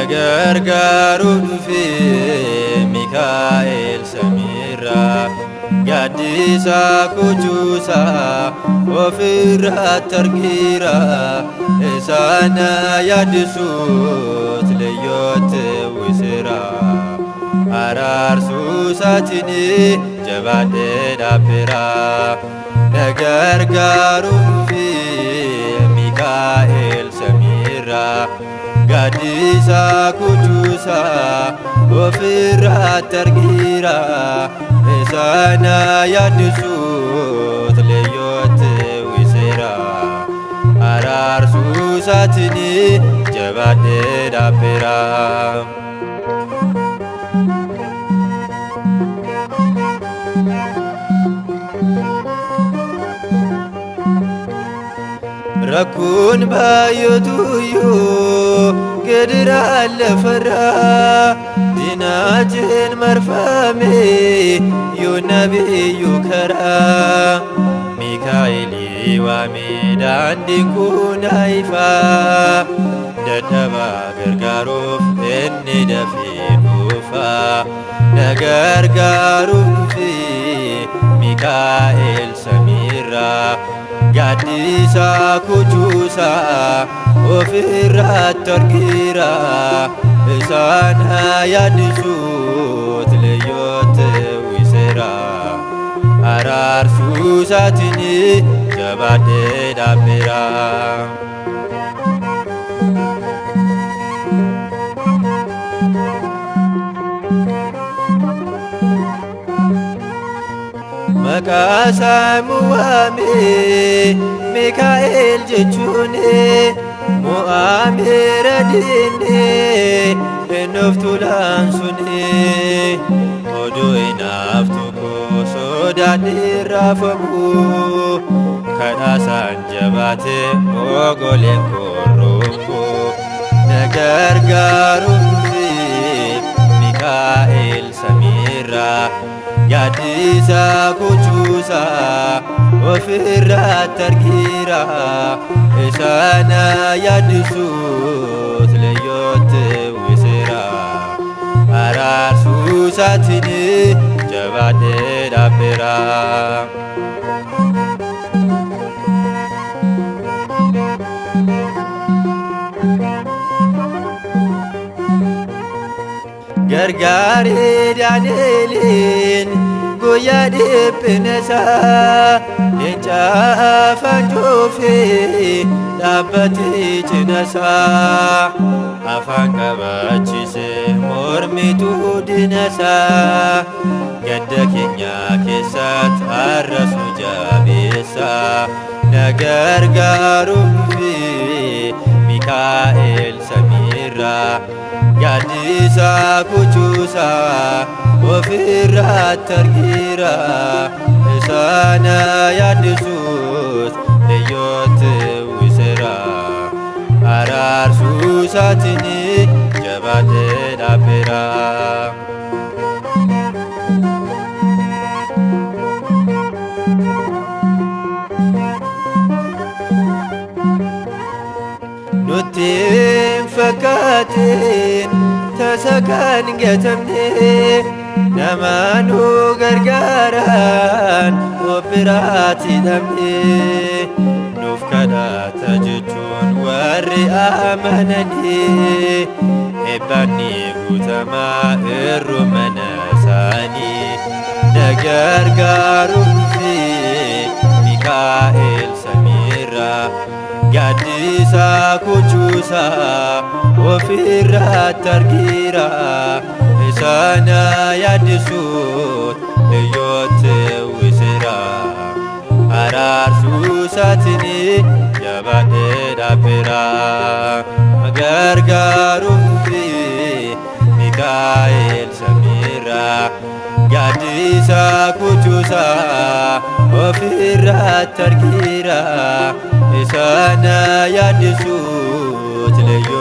Nagargaaruuf dhufee Mikaa'el samiirraa gaaddisa kuchuusaa ofirratti argiira isaan yaaddisuut leeyyootti uwwiseera. Araarsuusaatiin jabaadhee dhaabbeera. Nagargaaruuf dhufee Mikaa'el samiirraa gaaddisa kuchuusaa ofirratti argiira isaan yaaddisuut leeyyootti uwwiseera. Araarsuusaatiin jabaadhee dhaabbeera. Rakkoon baay'atuyyuu gidiraan lafarraa diinaatiin marfame yoo nabiyyuu karaa Mikaa'elii waamee daandiin kun ifaa dadhabaa gargaaruuf inni dafee dhufa. Nagargaaruuf dhufee Mikaa'el samiirraa gaaddisa kuchuusaa ofirratti argiira isaan yaaddisuut leeyyootti uwwiseera. Araarsuusaatiin jabaadhee dhaabbeera. Maqaa isaa waamee Mikaa'el jechuun mo'ameera diinne ennoof tulaan suni oduu hinaaftu koo sodaadhee raafamu kadhaasaan jabaate mogoleen korroombu. Nagargaaruuf dhufee Mikaa'el samiirraa gaaddisa kuchuusaa ofirratti argiira isaan yaaddisuut leeyyootti uwwiseera. Araarsuusaatiin jabaadhee dhaabbeera. Gargaaree Daani'eliin guyyaa dhiphina isaa leenca afaan cuufee dhaabbatee cina isaa afaan qabachiise mormituu diina isaa gadda keenya keessatti har'as nu jabeessa. Nagargaaruuf dhufee Mikaa'el samiirraa gaaddisa kuchuusaa ofirratti argiira isaan yaaddisuut leeyyootti uwwiseera. Araarsuusaatiin jabaadhee dhaabbeera. Nutti hin fakkaatin tasa kan gatamne nama nu gargaaran of biraatti dhabne nuuf kadhata jechuun warri amananii eebbanni guutamaa irru mana isaanii. Nagargaaruuf dhufee Mikaa'el samiirraa gaaddisa kuchuusaa ofirratti argiira isaan yaaddisuut leeyyootti uwwiseera. Araarsuusaatiin jabaadhee dhaabbeera. Gargaaruuf dhufee Mikaa'el samiirraa gaaddisa kuchuusaa ofirratti argiira isaan yaaddisuut leeyyootti